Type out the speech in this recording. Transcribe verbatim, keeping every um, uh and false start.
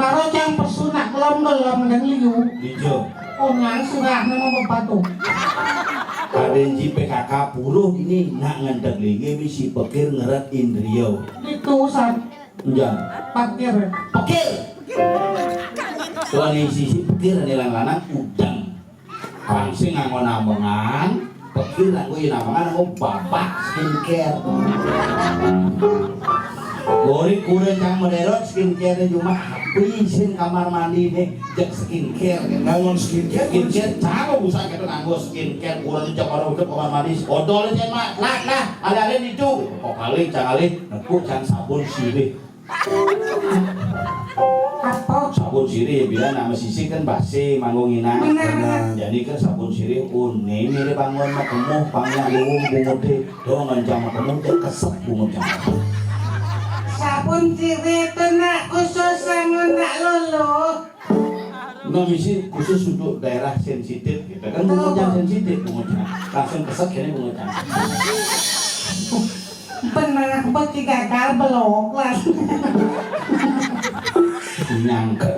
Karo cang pesu nak kelom-kelom dan liu. Ijo. Onang surah nama bebatu. Kadén ji P K K puruh ini nak ngendeg linggih misi pekir ngeret indrio. Itu san. Enjang. Pakir. Pekir. Tuan isi si pekir ane lanang udang. Pangsing nganggo namengan, pekir nganggo ya namengan nganggo babak skincare. Gori kuren cang mederot skincare cuma api isin kamar mandi nih, jek skincare. Nganggo skincare, skincare cang usah kita nganggo skincare kuren cang orang udah kamar mandi. Odol aja mak, lah lah, ale-ale itu. Kok kali cang ale, nekuk cang sabun sirih. Apa? Sabun sirih ya bilang nama sisi kan basi manggung inang. Benar, benar. Jadi kan sabun sirih uning ini bangun makemu pangnya liwung bungut deh. Dong ngencang makemu dia kesek bungut jangan. Sabun sirih itu nak khusus sangun nak lolo. Nah, misi khusus untuk daerah sensitif gitu kan bungut jangan sensitif bungut jangan langsung kesek ini bungut jangan. Benar, aku pasti gagal belok lah. Nyangka